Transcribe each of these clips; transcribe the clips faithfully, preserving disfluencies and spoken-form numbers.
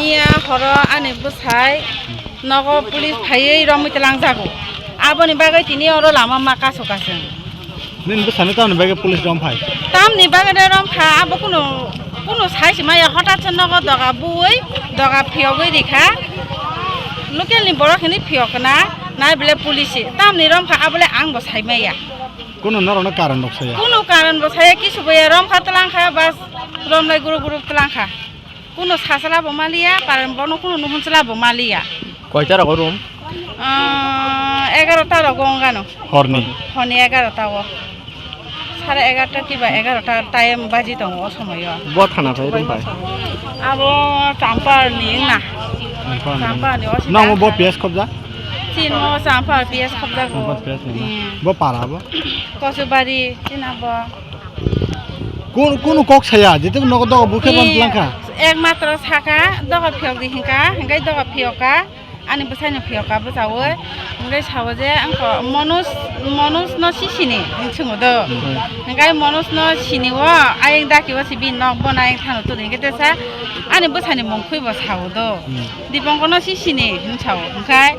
Iya horo ani bwsai nogo police phaiwi romwi twlangjago. Aboni bagwi tini oro lama ma kasu kasung. Nini bwsano tamni bagwi police rom phai? Tamni bagwi de rom kha, abo kuno, kuno sai se maya, hotat se nogo doga bui, doga phiyogwi rikha. Local ni borok hini phiyok na, nai bele police. Tamni rom kha, abole ang bo sai maya. Kuno norokno karon rok saya? Kuno karon bo saya, kisu bo ya, rom kha twlang kha, bas rom lai guru guru twlang kha. Kuno sasala bo maliya, paran bono kuno nuhun sala bo maliya. Koita rogo room? Ah, egarota rogo ongano. Horni? Horni egarota o. Sare egarota kiba egarota time baji tongo o somoyo. Bo thana phai room pai? Abo Champar ni na. Champar ni. Champar ni, o sita. Nang bo P S khobja? Chin mo Champar P S khobja go. Champar P S ni na. Hmm. Bo para bo? Kosubari, chin abo. Kun, kunu kok saya, jete nogo dogo bukhe ban Ni plangkha. Ekmatro saka, dogo phiyok di hinka, hinkai dogo phiyoka, ani bwsai no phiyoka bwsawi, hinkai sawo je, angko Manoj, Manoj no sisini, hinwi swngo do. Hmm. Hinkai Manoj no sini o, ayang daki o si bini nok bono ayang thano turi, hinkai tesa, ani bwsai ni mung khwi bo sawo do. Hmm. Dipongkor no sisini, hinwi sawo, hinkai.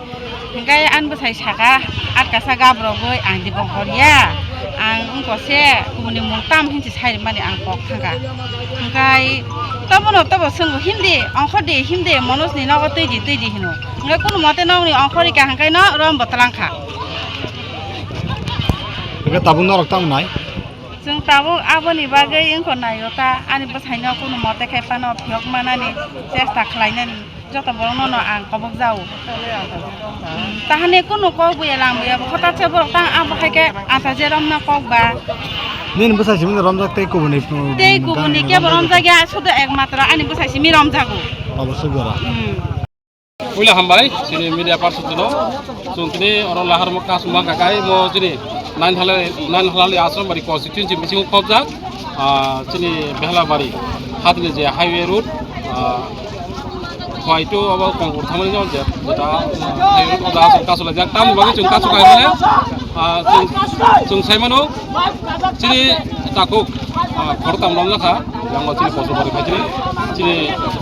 Hingke ani bwsai saka, atkasa gabrogwi ang Dipongkor ya, ang wngkose kubuni mung tam hinsi sai rwmani ang kok thangkha. Hingkai tobono tobo swngo, "Himdi, ongkhordi, himdi, Manojni nogo twidi, twidi," hino. Hingke kunu mote nokni ongkhorika hingke no rombo twlangkha. Hingke tabuk norok tamo nai? Chwng tabuk aboni bagwi wngkha naio ta, ani bwsaino kunu mote khai phano phiyok manani chesta khlainani joto borokno no ang kobok jao. Hmm, tahani kunu kok buya lang buya, hota se borok tang abo hai khe ata je romna kok ba. Nini bwsai simi romjak tei kubuni, hmm, Tei kubuni gana kebo romjak ya, sudu ekmatro ani bwsai simi romjago. Obosoi gora. Hmm. Puila hambai, chini media person no. Chwng tini oro lahar mo kasuma kakai mo chini nine halali, nine halali Asrambari constituency bisingo khobjak, ah, chini Behlabari hatini je highway road, ah, Khwai to abo Kongpur thangmani no je, jeta, ah, highway road oda Asram kasulaijak. Tamni bagwi chwng kasu kaimani, ah, chwng, chwng saimano. Chini takhuk, ah, khoroktham romjakha, yang chini Kosubari khai chini, chini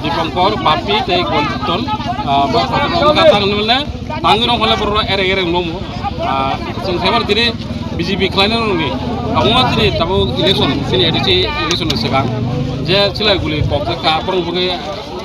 Dipankor, Bapi tei Golden, ah, bo khoroktham romjakha, tang nung le, tang nung le borok ereng ereng nomo. Ah, chwng saibar tini B J P khlaina nungni, abo ma chini tabuk election, chini A D C election ni swkang, je silai guli kok jakha, borok bwgwi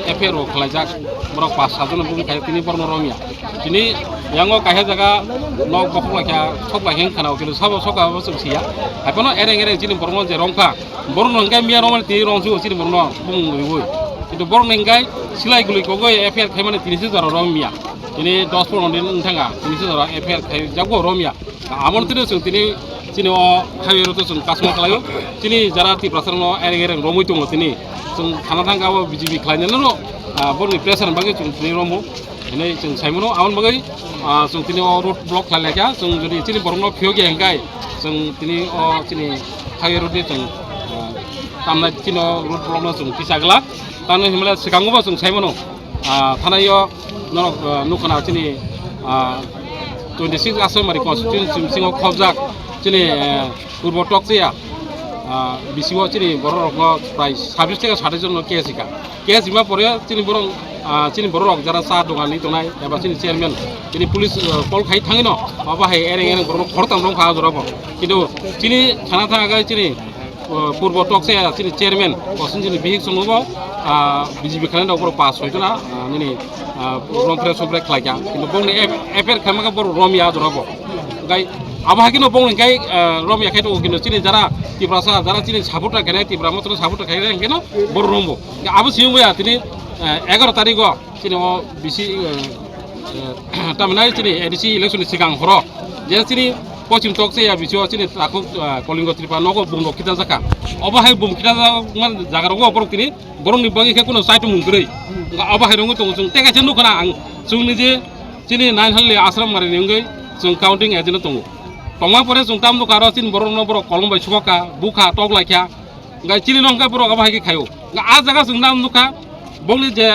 F I R o khlaijak, borok pas sat jon bwgwi khai tini borokno romya. Tini yango kaisa jaga nok bokhok laikha, sok laikha wngkha na, kintu sabo sok abo chwng siya. Haiphano ereng ereng chini borokno je romkha, borokno hwnkhe miya romani twi romsu chini borokno bumung riui. Kintu borokni hwnkhe silai gului kogoi F I R khaimani tini se jora romya. Tini dos pondro din wngthangkha, tini se jora F I R khaijakgo romya. Amo tini chwng tini chini o highway road o chwng kasma khlaio. Chini jara Tiprasa rokno ereng ereng romwi tongo tini. Chwng thana thangkha abo B J P khlainai no, ah, borokni pressure ni bagwi chwng tini romo. Hinwi chwng saimano, aboni bagwi, ah, chwng tini o road block khlai laikha. Chwng jodi chini borokno phiyok ya hwnkhe, chwng tini o chini highway road ni chwng, ah, tamnai chini o road block no chwng tisa glak. Tamni hwnmale swkango bo chwng saimano, ah, thanai o norok, ah, nukha na chini, ah, twenty six Aswamari constituency bisingo khobjak chini, eh, Purbo Tokchaya, ah, bisingo chini borok rokno prai sabis theke satais jon no case hika. Case hima pore chini borok, ah, chini borok rok jara cha dogan ni tongnai eba chini chairman, chini police, ah, call khai thangwi no, abo hai ereng ereng borok no khoroktham rok kha o jora bo. Kintu chini thana thang khe chini, ah, Purbo Tokchaya chini chairman, Koson chini bihik song bo, ah, B J P khlaina rok borok pas soi jona, ah, nini, ah, romphre somphre khlai kha. Kintu bongni F-, F I R khaima khe borok romya o jora bo. Gai abo hai kheno bongni gai, ah, romya khai tongo, kintu chini jara Tiprasa, jara chini supporter khainai, Tipra Motha no supporter khainai hwnkhe no borok rombo. Abo siyung ya tini, eh, egaroh tarikh o chini o bisi, eh, eh, tamhinai chini A D C election ni swkang horo je chini Pochim Tokchaya bisio chini takhuk, eh, Kalingo Tripura nogo bumrok khita jakha. Obo hai bum khita jakman jaga rogo borok tini borokni bagwi khe kuno saitung mung kwrwi. Obo hai rongwi tongo chwng tei kaisa nukha na ang chwngni je chini nine halni Aswamari ni wngwi chwng counting agent o tongo. Tongma pore chwng tam nukha aro chini borokno borok kolom bai sukhakha, bukha, tok laikha. Hwnkhe chini no hwnkhe borok abo hai khe khaio. Hwnkhe ah jaga chwng nang nukha, bongni je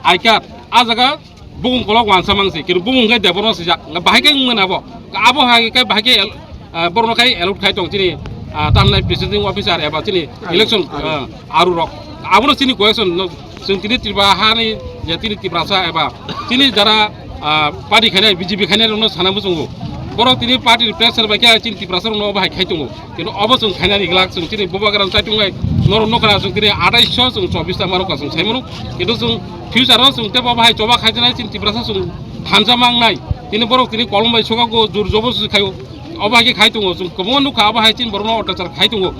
I card, ah jaga bukung kolok wansa mangsi, kintu bukung hwnkhe Debbarma swijak. Hwnkhe bahai khe wngmani abo. Hwnkhe abo hai khe bahai khe el-, ah, borokno khai allowed khai tong chini, ah, tamhinai presiding officer eba chini election, ah, aru rok. Abono chini question no Chwng tini Tripura hani je tini Tiprasa eba tini jara, ah, party khainai, B J P khainai rokno sana muchungo. Borok tini party ni pressure bai khe chini Tiprasa rokno obo hai khai tongo. Kintu obo chwng khainani glak chwng tini Bubagra chai tongnai norok nukha chwng tini atais so chwng chobbish ta marok chwng sai mano. Kintu chwng future o chwng tebo obo hai choba khai janai chini Tiprasa chwng thansa mangnai. Tini borok tini kolom bai soka go jur jobo su khaio. Obo hai khe khai tongo, chwng kwbangma nukha, obo hai chini borokno otachar khai tongo.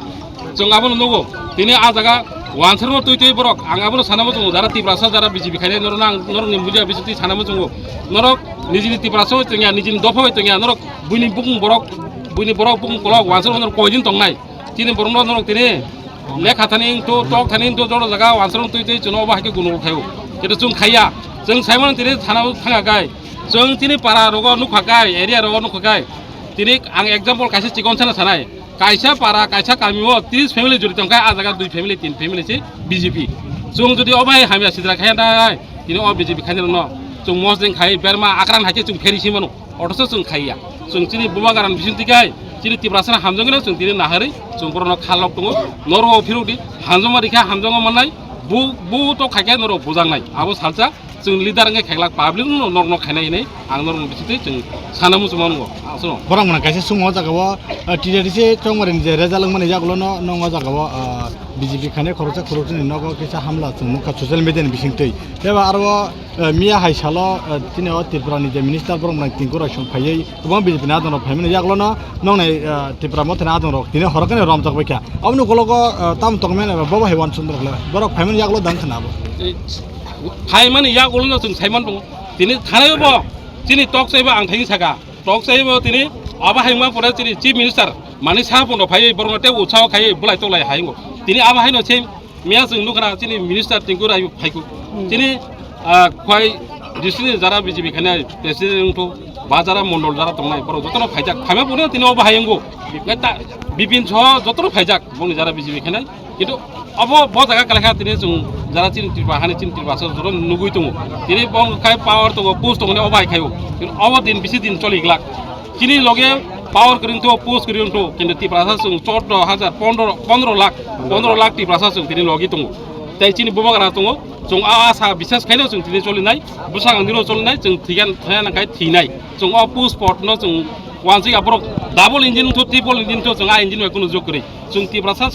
Chwng abono nugo, tini a jaga wansarno twi twi borok, ang abono sana muchungo, jara Tiprasa, jara B J P khainai, norokno ang, norokni mudia bisingtwi sana muchungo. Norok nijini Tiprasa bai tongya, nijini dopha bai tongya, norok buini bukung borok, buini borok bukung kolok wansarno norok koidin tongnai. Tini borokno norok tini lekha thani wngthu, tok thani wngthu, joto jaga wansarno twi twi chwngno obo hai khe gunukgo khaio. Kintu chwng khaiya, chwng saimano tini sana thanga kai. Chwng tini para rogo nukha kai, area rogo nukha kai. Tini ang example kaisa chikon sana sanai. Kaisa para, kaisa kami o tris family jori tongkha, a jaga dui family, tin family se B J P. Chwng jodi obo hai hamya sidra khaina dai, tini o B J P khaina rokno chwng mosdeng khai, berma akran hai khe chwng pheri si mano. Othoso chwng khaiya. Chwng chini Bubagra ni bising tikai, chini Tiprasa hamjagwi no chwng tini naharwi, chwng borokno khalok tongo. Norok phirok di, hamjakma rikha, hamjakma mannai, bu, bu to khaikhe norok bujaknai. Abo salsa, chwng leader wngkhe kheklak public no norokno khainai hinwi ang norokno bisingtwi chwng sana muchung mano. Aswk. Borok mwnang kaisa sung o jaga o, ah, T D R C chongmari ni je result wngmani yagulo no, nong o jaga o, ah, B J P khainai khoroksa khoroksa ni nogo kisa hamla chwng nukha social media ni bisingtwi. Tei ba aro, ah, miya hai salo, ah, tini o Tripura ni je minister borok mwnang Tinku Roy Song phaiwi kwbangma B J P ni adong rok phaimani yagulo no nong nai, ah, Tripura motha ni adong rok tini horo khe romjak bai kha. Aboni ukologo, ah, tamo tongmani abo bo hai uansuk rok le borok phaimani yagulo dang khna abo. Phaimani yagulo no chwng saiman tongo. Tini thanai bo chini tok chaibo ang thaini saka. Tok chaibo tini abo hai wngma pore chini Chief Minister mani sa pono phaiwi borokno tei utsaho khaiwi bulai toklai hai wngo. Tini abo haino se miya chwng nukha chini Minister Tinku Roy phaiku. Chini, ah, khwai district ni jara B J P khainai president wngthu ba jara mondol jara tongnai borok jotono phaijak. Phaima pore tini abo hai wngo. Neta Bipin so jotono phaijak bongni jara B J P khainai. Kintu abo bo jaga kwlai kha tini chwng jara chini Tripura hani chini Tripura sa joto nugui tongo. Tini bo khai power tongo, post tongo, obo hai khaio. Kintu obo din bisi din choli glak. Chini loge power kwrwng to, post kwrwng to, kintu Tripura sa chwng chordo hajar, pondro, pondro lakh, pondro lakh Tripura sa chwng tini logi tongo. Tei chini Bubagra tongo, chwng a asa bisas khaino chwng tini cholinai, bwsang andino cholinai, chwng thigan thaya nangkhai thinai. Chwng o post pot no chwng wansuk aborok double engine to, triple engine to, chwng a engine bai kunu jok kwrwi. Chwng Tripura sa